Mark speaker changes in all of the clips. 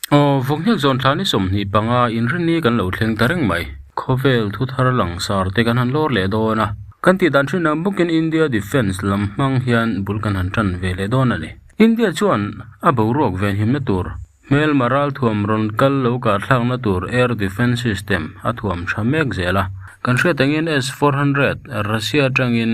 Speaker 1: Aw, Vawkhnel zawn thla ni 25 inrinni kan lo thleng ta reng mai. Khawvel thu thar langsar te kan han lawr leh dawn a. Kan tih dan thin ang bawkin India Defence lam hmang hian bul kan han tan ve leh dawn a ni. India chuan a boruak venhimna tur hmelma ralthuam rawn kal lo kahthlakna tur Air Defence System a thuam tha mek zel a. Kan hriat angin S 400 Russia atangin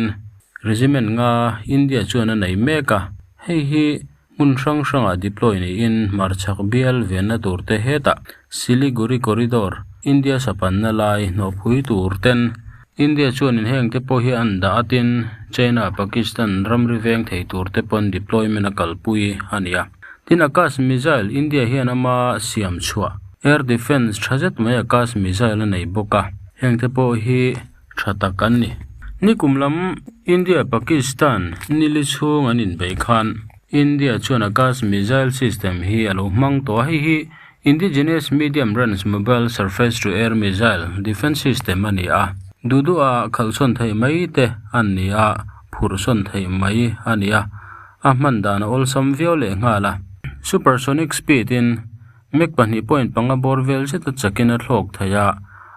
Speaker 1: regiment nga India chuan a nei mek a, hei hi Hmun hrang hrangah deploy niin hmarchhak bial venna turte hetah Siliguri Corridor, India sapanna lai hnawhpui tur ten India chuanin hengte pawh hi an dah atin China, Pakistan ramri veng thei turte pawn deployment a kalpui a ni a. Tin, Akash missile India hian ama siam chhuah air defence tha zet mai Akash missile a nei bawk a, hengte pawh hi tha tak an ni. Nikum lam India Pakistan nili chhung an inbeih khan India chuan Akash missile system hi a lo hmang tawh a, hei hi Indigenous Medium Range Mobile Surface to Air Missile Defence System a ni a, duh duha khalhsawn theih mai te an ni a, phurhsawn theih mai a ni a, a hman dan a awlsam viau leh nghal a. Supersonic speed in Mach 2.5 bawr vel zeta chakin a thlawk thei a,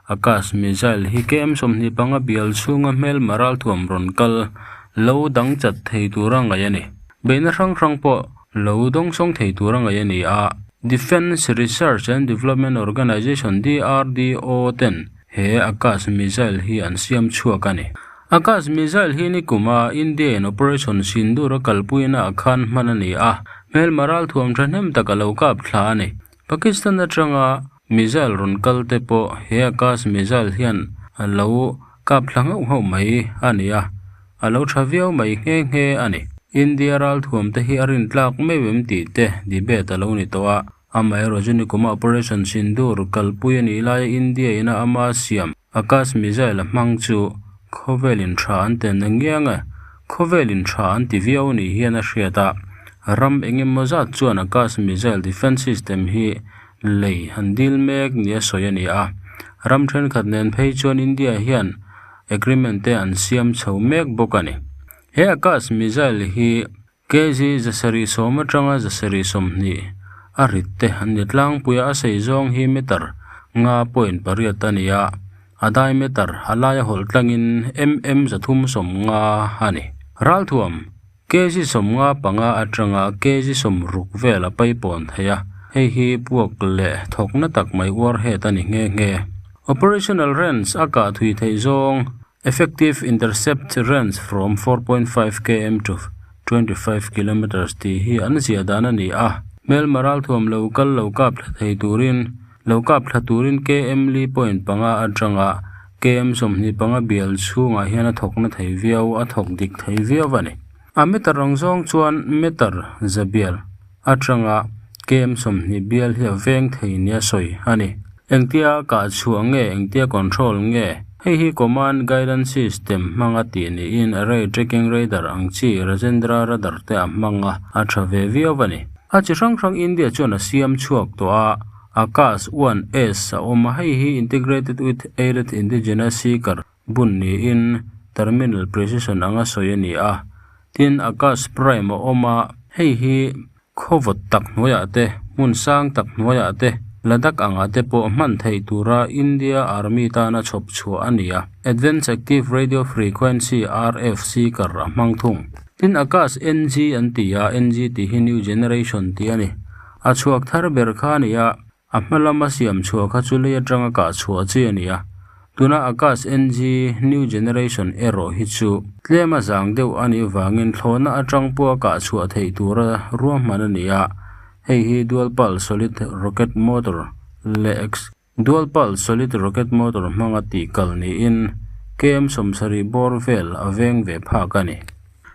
Speaker 1: Akash missile hi KM 25 bial chhunga hmelma ralthuam rawn kal lo dang chat thei tura ngaih a ni. Beihna hrang hrang pawh lo dawngsawng thei tura ngaih a ni a, Defence Research and Development Organisation, DRDO, ten he Akash missile hi an siam chhuak a ni. Akash missile hi nikuma India-in Operation Sindoor a kalpuina ah khan hman a ni a, hmelma ralthuam thahnem tak a lo kap thla a ni. Pakistan atanga missile rawn kal te pawh he Akash missile hian a lo kap thla nghauh nghauh mai a ni a, a lo tha viau mai nghe nghe a ni. India ralthuam te hi a rintlak meuh em tih te debate a lo ni tawh a, Amaherawhchu nikuma Operation Sindoor kalpui a nih laia India ina ama siam Akash missile a hmang chu khawvel in tha an ten a ngiang e, khawvel in tha an ti viau nih hian a hriat a, ram eng emaw zat chuan Akash missile defence system hi lei han dil mek nia sawi a ni a, ram thenkhat nen phei chuan India hian agreement te an siam chho mek bawk a ni. He Akash missile hi Kg 710 atanga 720 a rit te an ni tlangpui a, a sei zawng hi meter nga point pariat a ni a, a diameter a laia hawlh tlangin mm 350 a ni. Ralthuam, kg 55 atanga kg 60 vel a paipawn thei a, hei hi puak leh thawkna tak mai warhead a ni nghe nghe. Operational range a kah thui theih zawng Effective intercept range from 4.5 km to 25 kilometres tih hi an ziah dan a ni a. Hmelma ralthuam lo kal lo kap thla thei turin lo kap thla turin km li point panga atanga km 25 bial chhungah hian a thawkna thei viau a thawk dik thei viau a ni. A meter ang zawng chuan meter za bial atanga km 20 bial hi a veng thei nia sawi a ni. Engtia kah chhuah nge, engtia control nge? Hei hi Command Guidance System hmanga tih niin Array Tracking Radar ang chi Rajendra Radar te a hmang a, a tha ve viau a ni. A chi hrang hrang India chuan a siam chhuak tawh a, Akash 1S a awm a, hei hi Integrated with Aided Indigenous Seeker bun niin Terminal Precision anga sawi a ni a. Tin, Akash Prime a awm a, hei hi Khaw vawt tak hnuaiah te, hmun sang tak hnuaiah te, Ladakh angah te pawh hman theih tura India Army tana chhawp chhuah a ni a. Advanced Active Radio Frequency, RF, seeker a hmang thung. Tin, Akash NG an ti a, NG tih hi New Generation tih a ni. A chhuak thar ber kha a ni a, A hma lama siam chhuah kha chu lei atanga kah chhuah chi a ni a, tuna Akash NG New Generation erawh hi chu tlem a zang deuh a nih vangin thlawhna atang pawha kah chhuah theih tura ruahman a ni a, hei hi Dual Pulse Solid Rocket Motor leh Ex Dual Pulse Solid Rocket Motor hmanga tih kal niin KM 70 bawr vel a veng ve phak a ni.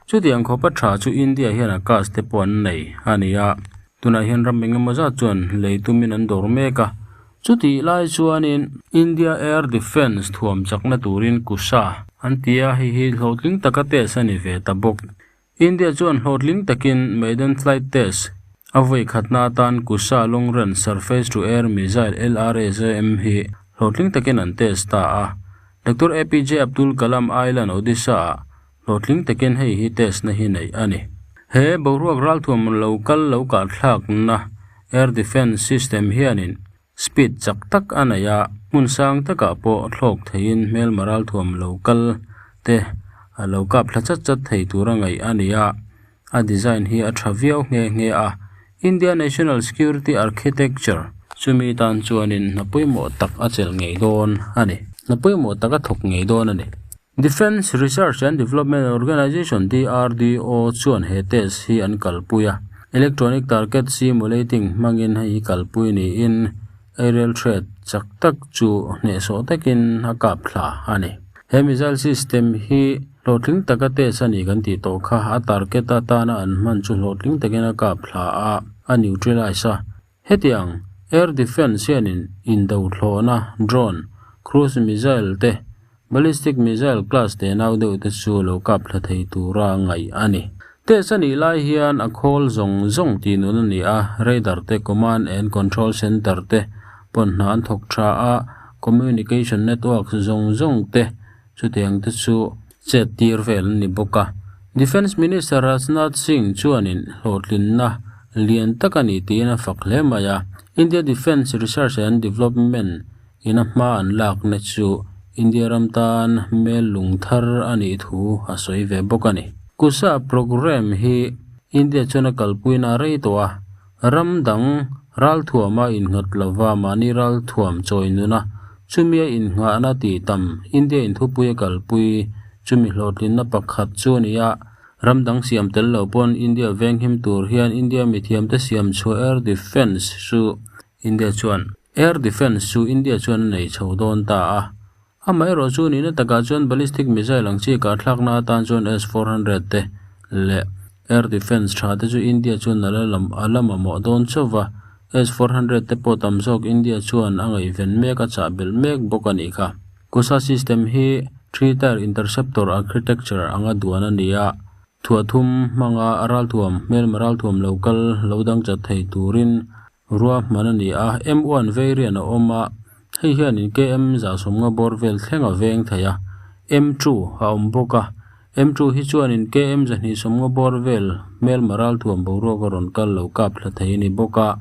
Speaker 1: Chutiang khawpa tha chu India hian Akash te pawh an nei a ni a. Tunah hian ram eng emaw zat chuan lei tumin an dawr mek a, chutih lai chuanin India Air Defence thuam chakna turin Kusha an ti a, hei hi hlawhtling taka test a ni ve ta bawk. India chuan hlawhtling takin maiden flight test a vawi khatna atan Kusha Long Range Surface to Air Missile, LRSAM, hi hlawhtling takin an test ta a. Doctor APJ Abdul Kalam Island, Odisha-ah hlawhtling takin hei hi test na hi neih a ni. He boruak ralthuam lo kal lo kahthlakna Air Defence System hianin speed chak tak a nei a, hmun sang takah pawh thlawk theiin hmelma ralthuam lo kal te a lo kap thla chat chat thei tura ngaih a ni a, a design hi a tha viau nghe nghe a. India National Security Architecture chumi tan chuanin hna pawimawh tak a chelh ngei dawn a ni. Hna pawimawh tak a thawk ngei dawn a ni. Defence Research and Development Organisation, DRDO, chuan he test hi an kalpui a. Electronic Target Simulating hmangin hei hi kalpui niin aerial threat chak tak chu hnehsawh takin a kap thla a ni. He missile system hi hlawhtling taka test a ni kan tih tawh kha a target atana an hman chu hlawhtling takin a kap thla a, a neutralize a. Hetiang air defence hianin indo thlawhna drone, cruise missile te, ballistic missile class te nau deuh te chu lo kap thla thei tura ngaih a ni. Test a nih lai hian a khawl zawng zawng tih nun a ni a, radar te, command and control center te pawn hna an thawk tha a, communication network zawng zawng te chutiang te chu chet tir vel an ni bawk a. Defence Minister Rajnath Singh chuanin hlawhtlinna lian tak a ni tiin a fak hle mai a, India Defence Research and Development in a hma an lakna chu India ram tan hmel lung thar a nih thu a sawi ve bawk a ni. Kusha programme hi India chuan a kalpuina a rei tawh a, ram dang ralthuama innghat lova mahni ralthuam chawi nuna chumia innghahna tih tam India in thupui a kalpui chumi hlawhtlinna pakhat chu a ni a, ram dang siam tel lo pawn India venghim tur hian India mithiamte siam chhuah air defence chu India chuan Air Defence chu India chuan a nei chho dawn ta a. Amaherawh chu nihna takah chuan ballistic missile ang chi kahthlakna atan chuan S 400 te leh Air Defence tha te chu India chuan a la lam a la mamawh dawn chauh va, S 400 te pawh tam zawk India chuan a ngaihven mek a chah belh mek bawk a nih kha. Kusha system hi three tier interceptor architecture anga duan a ni a, thuahthum hmanga ralthuam hmelma ralthuam lo kal lo dang chat thei turin Ruahman a ni a, M1 variant a awm a, hei hianin KM 150 bawr vel thleng a veng thei a, M2 a awm bawk a, M2 hi chuanin KM 250 bawr vel hmelma ralthuam boruak a rawn kal lo kap thla thei a ni bawk a,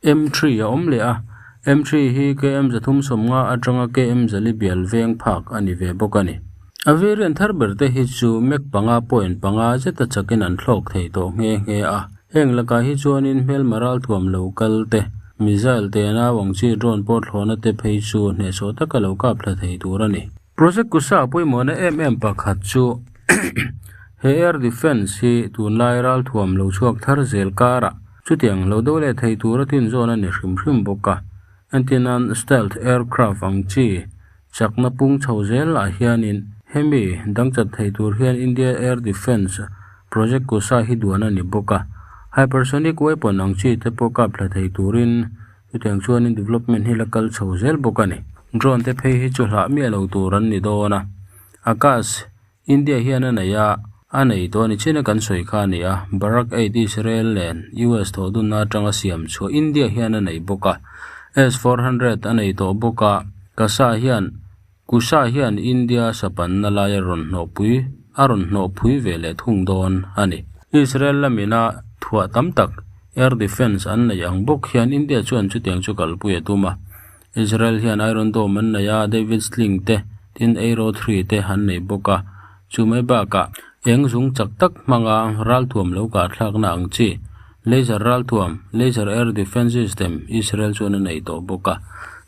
Speaker 1: M3 a awm leh a, M3 hi KM 350 atanga KM 4 bial veng phak a ni ve bawk a ni. A variant thar ber te hi chu Mach panga point panga zeta chakin an thlawk thei tawh nghe nghe a. Heng lakah hi chuanin hmelma ralthuam lo kal te, missile te nau ang chi drone pawh thlawhna te phei chu hnehsawh taka lo kap thla thei tur a ni. Project Kusha pawimawhna em em pakhat chu he air defence hi tunlai ralthuam lo chhuak thar zel karah chutiang lo do leh thei tura tinzawn a ni hrim hrim bawk a. Entirnan stealth aircraft ang chi Chakna pung chho zelah hianin hemi dangchat thei tur hian India Air Defence Project Kusha hi duan a ni bawk a. Hypersonic weapon ang chi te pawh kap thla thei turin chutiang chuanin development hi la kal chho zel bawk a ni. Drone te phei hi chu hlah miah lo tur an ni dawn a. Akash, India hian a nei a, a nei tawh a ni chin a kan sawi kha a ni a. Barak 8 Israel nen US thawhdunna atanga siam chhuah India hian a nei bawk a. S 400 a nei tawh bawk a. Kasa hian Kusha hian India sapanna lai a rawn hnawhpui a rawn hnawhphui ve leh thung dawn a ni. Israel lamina thuah tam tak air defence an neih ang bawk hian India chuan chutiang chu kalpui a tum a. Israel hian Iron Dome an nei a, David Sling te, tin Arrow 3 te an nei bawk a. Chu mai bakah eng zung chak tak hmanga ralthuam lo kahthlakna ang chi Laser ralthuam, Laser Air Defence System, Israel chuan a nei tawh bawk a.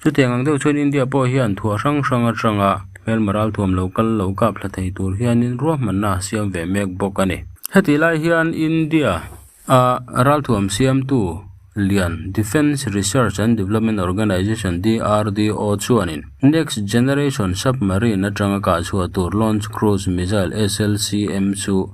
Speaker 1: Chutiang ang deuh chuan India pawh hian thuah hrang hrang atanga hmelma ralthuam lo kal lo kap thla thei tur hianin ruahmanna a siam ve mek bawk a ni. Hetih lai hian India A ralthuam siamtu lian Defence Research and Development Organisation, DRDO, chuanin Next Generation Submarine atanga kahchhuah tur Launch Cruise Missile, SLCM, chu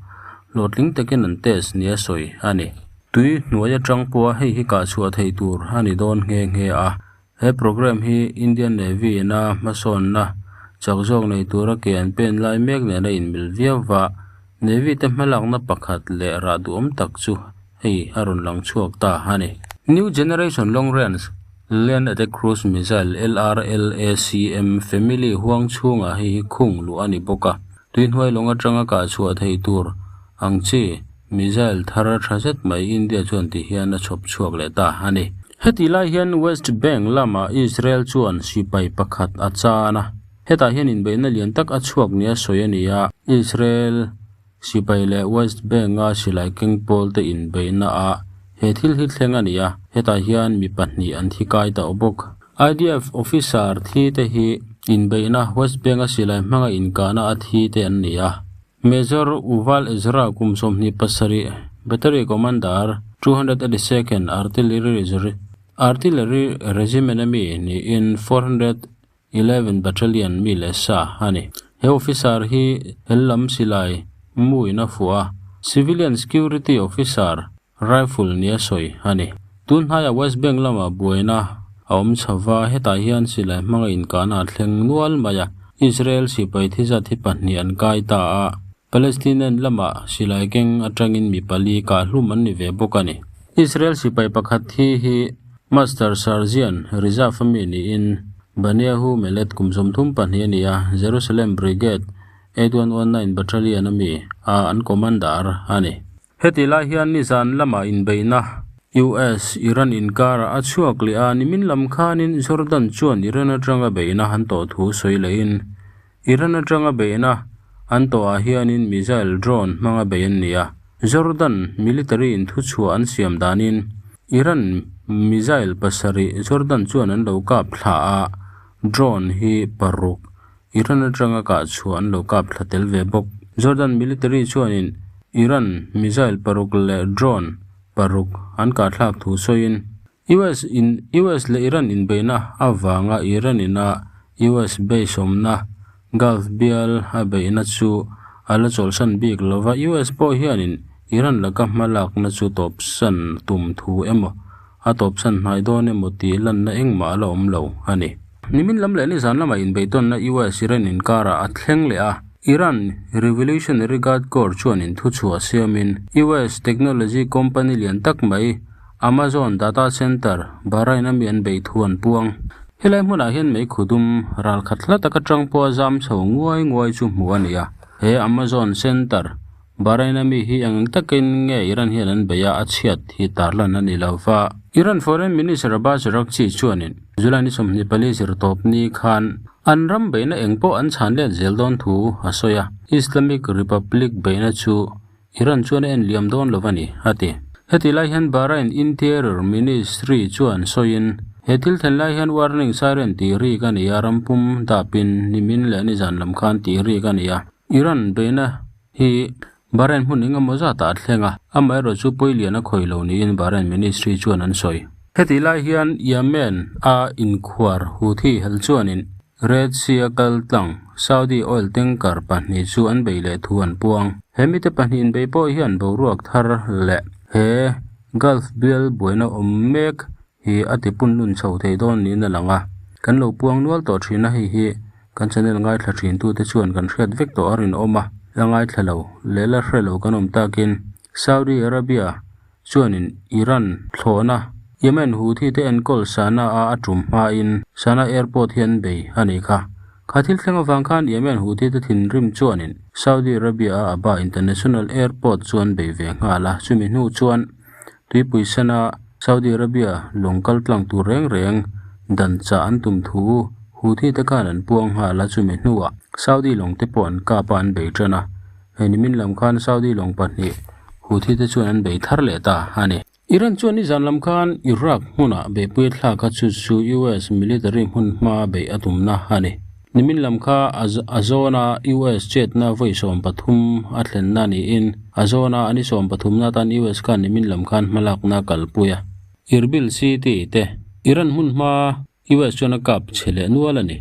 Speaker 1: hlawhtling takin an test nia sawi a ni. Tui hnuai atang pawha hei hi kahchhuah theih tur a ni dawn nghe nghe a. He programme hi Indian Navy ina hmasawnna chak zawk nei tura ke an pen lai mek nen a inmil viau va, Navy te hmalakna pakhat leh rah duhawm tak chu hei a rawn lang chhuak ta a ni. New Generation Long Range. Land Attack Cruise Missile, LRLACM, family huang chhungah hei hi khung luh a ni bawk a. Tuihnuai lawng atanga kah chhuah theih tur ang chi missile thar tha zet mai India chuan ti hian a chhawp chhuak leh ta a ni. Hetih lai hian West Bank lamah Israel chuan sipai pakhat a chan a, hetah hian inbeihna lian tak a chhuak nia sawi a ni a. Israel Sipai leh West Bank-a silai keng pawl te inbeihna ah he thil hi thleng a ni a, hetah hian mi pahnih an thi kai tawh bawk. IDF officer thi te hi inbeihna West Bank-a silai hmanga inkahna a thi te an ni a. Major Uval Ezra kum 27, Battery Commander, 282nd Artillery Artillery Regiment a mi niin 411 Battalion mi leh sa a ni. He officer hi hel lam silai muin a fuh a, Civilian Security Officer rifle nia sawi a ni. Tun hnaiah West Bank lamah buaina a awm chho va, hetah hian silai hmanga inkahna a thleng nual mai a, Israel sipai thi zat hi pahnih an kai ta a, Palestinian lamah silai keng atangin mi pali kahhlum an ni ve bawk a ni. Israel sipai pakhat thi hi Master Sergeant Reserve a mi niin Baniahu Melet kum 32 a ni a, Jerusalem Brigade 8119 Battalion a mi a an commander a ni. Hetih lai hian nizan lamah inbeihna US Iran inkarah a chhuak leh a, nimin lam khanin Jordan chuan Iran atanga beihna an tawh thu sawi lehin Iran atanga beihna an tawhah hianin missile drone hmanga bei an ni a. Jordan military in thuchhuah an siam danin Iran missile pasarih Jordan chuan an lo kap thla a, drone hi paruk Iran atanga kah chhuah an lo kap thla tel ve bawk. Jordan military chuanin Iran missile paruk leh drone paruk an kah thlak thu sawiin US in US leh Iran inbeihna avanga Iran ina US base awmna Gulf bial a beihna chu a la chawlhsan bik lova, US pawh hianin Iran laka hmalakna chu tawpsan tum thu emaw a tawpsan hnai dawn emaw tih lanna engmah a la awm lo a ni. Nimin lam leh nizan lamah inbeihtawnna US-Iran inkarah a thleng leh a, Iran Revolutionary Guard Corps chuanin thuchhuah siamin US technology company lian tak mai Amazon data center, Bahrain a mi an beih thu an puang. Helai hmunah hian mei khudum ral khat hla taka tang pawha zam chho nguai nguai chu hmuh a ni a. He Amazon center, Bahrain a mi hi eng eng takin nge Iran hian an beih a, a chhiat hi tarlan a ni lo va. Iran Foreign Minister Abbas Araghchi chuanin July ni 24 zirtawp ni khan an ram beihna eng pawh an chhan let zel dawn thu a sawi a. Islamic Republic beihna chu Iran chuan a en liam dawn lo a ni, a ti. Heti lai hian Bahrain Interior Ministry chuan sawiin, he thil thlen lai hian warning siren tih rik a ni a, rampum dapin nimin leh nizan lam khan tih rik a ni a. Iran beihna hi Bahrain hmun eng emaw zatah a thleng a, amaherawh chu pawi lian a khawi lo niin Bahrain Ministry chuan an sawi. Heti lai hian Yemen a inkhuar Houthi hel chuanin Red Sea a kal tlang Saudi oil tanker pahnih chu an bei leh thu an puang. He mite pahnih inbei pawh hian boruak thar leh he Gulf bial buaina awm mek hi a tipun lun chho thei dawn niin a lang a. Kan lo puang nual tawh thin a, hei hi kan channel ngaithla thin tute chuan kan hriat vek tawh a rinawm a, la ngaithla lo leh la hre lo kan awm takin Saudi Arabia chuanin Iran thlawhna Yemen Houthi te enkawl Sanaa a tum hmain Sanaa airport hi an bei a nih kha. Kha thil thleng avang khan Yemen Houthi te thinrim chuanin Saudi Arabia a Abha International Airport chu an bei ve nghal a, chumi hnu chuan tuipui Sanaa Saudi Arabia lawng kal tlang tur reng reng dan chah an tum thu Houthi te khan an puang nghal a, chumi hnuah Saudi lawng te pawh an kap a an bei tan a. Hei nimin lam khan Saudi lawng pahnih Houthi te chuan an bei thar leh ta a ni. Iran chuan nizan lam khan Iraq hmunah beihpui thlak a chu chu US military hmun hma beih a tumna a ni. Nimin lam kha a zawna US chetna vawi 13 a thlenna niin a zawna a ni 13 na atan US khan nimin lam khan hmalakna kalpui a. Erbil City te Iran hmun hma US chuan a kap chhe leh nual a ni.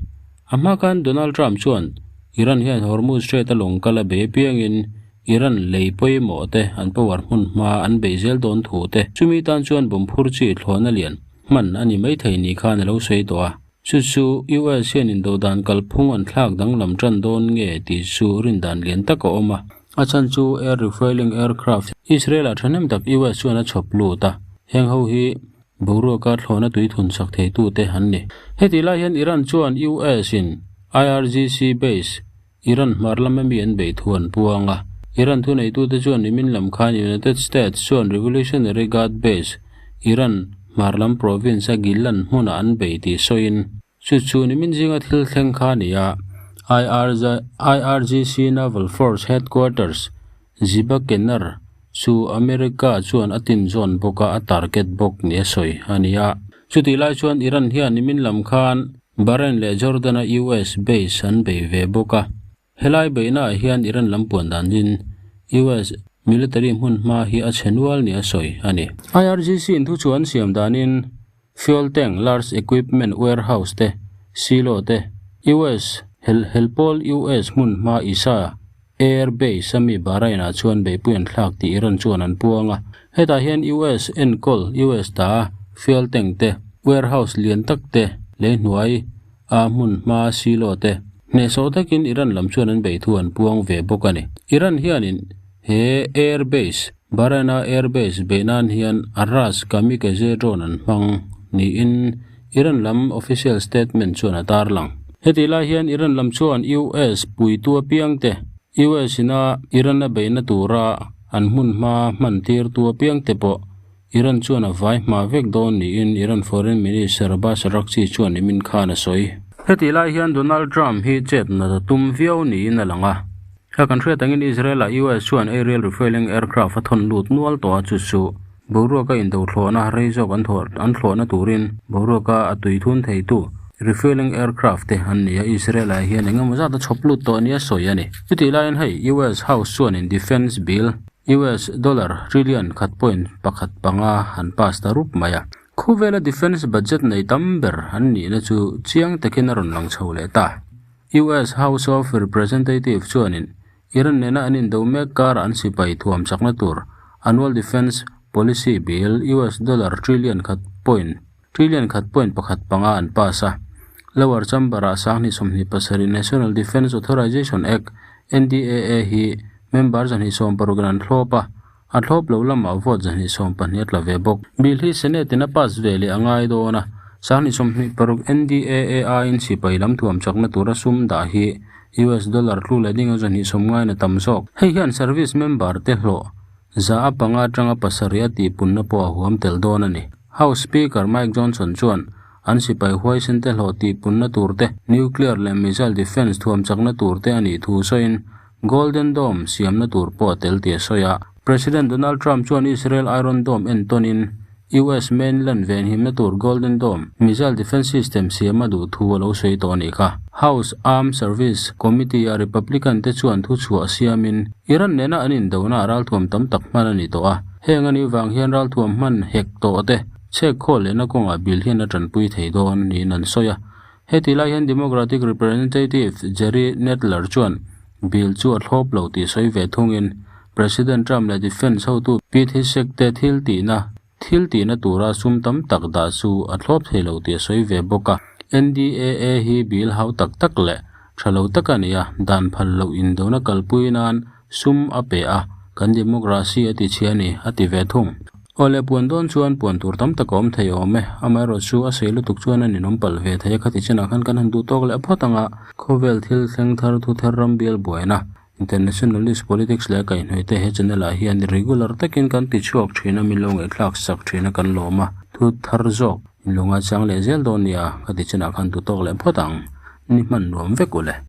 Speaker 1: A hma khan Donald Trump chuan Iran hian Hormuz Strait a lawng kal a bei apiangin Iran lei pawimawh te an power hmun hma an bei zel dawn thu te chumi tan chuan bomb phur chi thlawhna lian hman a ni maithei ni khan a lo sawi tawh a. Chu chu US hian indodan kalphung an thlak danglam tan dawn nge tih chu rindan lian tak a awm a. A chhan chu air refueling aircraft Israel-ah thahnem tak US chuan a chhawp lut a, heng ho hi. Boruaka thlawhna tui thun sak theitute an ni. Hetih lai hian Iran chuan US in IRGC base Iran hmar lama mi an beih thu an puang a. Iran thuneitute chuan nimin lam khan United States chuan Revolutionary Guard base Iran hmar lam province a Gilan hmunah an bei tih sawiin chu chu nimin zinga thil thleng kha a ni a. IRGC Naval Force Headquarters Ziba Kenar chu America chuan a tin zawn bawk a, a target bawk ni a sawi a ni a. Chutih lai chuan Iran hian nimin lam khan Bahrain leh Jordan-a US base an bei ve bawk a. Helai beihnaah hian Iran lam puan danin US military hmun hma hi a chhe nual ni a sawi a ni. IRGC in thuchhuah an siam danin fuel tank, large equipment warehouse te, silo te, US hel helpawl US hmun hma isa Air Base a mi Bahrain-ah chuan beihpui an thlak tih Iran chuan an puang a. Hetah hian US enkawl US ta fuel tank te, warehouse lian tak te, lei hnuai a hmun hma silo te hnehsawh takin Iran lam chuan an beih thu an puang ve bawk a ni. Iran hianin he Air Base, Bahrain-a Air Base beih nan hian Aras kamikaze drone an hmang niin Iran lam official statement chuan a tarlang. Hetih lai hian Iran lam chuan US puitu apiangte, US ina Iran a beihna tura an hmun hma hman tirtu apiangte pawh Iran chuan a vai hma vek dawn niin Iran Foreign Minister Abbas Araghchi chuan nimin khan a sawi. Hetih lai hian Donald Trump hi chet nat a tum viau niin a lang a. Kha kan hriat angin Israel-ah US chuan aerial refueling aircraft a thawn lut nual tawh a, chu chu boruaka indothlawhna rei zawk an thawh an thlawhna turin boruaka a tui thun theitu refueling aircraft te an ni a, Israel-ah hian eng emaw zat a chhawp lut tawh nia sawi a ni. Chutih laiin hei US House chuanin defence bill US dollar trillion khat point 1 5 an pass ta rup mai a. Khawvela defence budget nei tam ber an nihna chu chiang takin a rawn lang chho leh ta. US House of Representative chuanin Iran nena an indo mek kar an sipai thuam chakna tur Annual Defence Policy Bill US dollar trillion khat point trillion khat point 1 5 an pass a. Lower Chamber-ah 2027 National Defence Authorization Act, NDAA, hi member 260 in an thlawp a, a thlawp lo lamah vote 220 a tla ve bawk. Bill hi Senate in a pass ve leh a ngai dawn a, 2026 NDAA aiin sipai lam thuam chakna tura sum dah hi US dollar tlu leh dinga 290 in a tam zawk. Hei hian service member te hlawh za a panga atanga pasarih a tihpunna pawh a huam tel dawn a ni. House Speaker Mike Johnson chuan an sipai huaisen te hlawh tihpunna tur te, nuclear leh missile defence thuam chakna tur te a nih thu sawiin Golden Dome siamna tur pawh a tel tih a sawi a. President Donald Trump chuan Israel Iron Dome entawnin US mainland venhimna tur Golden Dome missile defence system siam a duh thu a lo sawi tawh a nih kha. House Armed Service Committee a Republican te chuan thuchhuah siamin Iran nena an indona ralthuam tam tak hman a ni tawh a. Heng a nih vang hian ralthuam hman hek tawh te chhek khawl lehna kawngah bill hian a tanpui thei dawn niin an sawi a. Heti lai hian Democratic Representative Jerry Nadler chuan bill chu a thlawp lo tih sawi ve thungin President Trump leh Defence hotu Pete Hegseth te thil tihna thil tihna tura sum tam tak dah chu a thlawp thei lo tih a sawi ve bawk a. NDAA hi bill hau tak tak leh tha lo tak a ni a, dan phal loh indona kalpui nan sum a pe a, kan democracy a ti chhia a ni, a ti ve thung. Aw le, puan dawn chuan puan tur tam tak a awm thei awm e. Amaherawh chu a sei lutuk chuan a ninawm palh ve thei a, khati chinah khan kan han duh tawk leh phawt ang a. Khawvel thil thleng thar thu thar ram bial buaina, internationalist politics leh kaihhnawih te he channel ah hian regular takin kan ti chhuak thin a, min lo ngaihthlak sak thin a kan lawm a, thu thar zawk in lo ngaichang leh zel dawn nia, khati chinah khan duh tawk leh phawt ang. Ni hman nuam vek u le.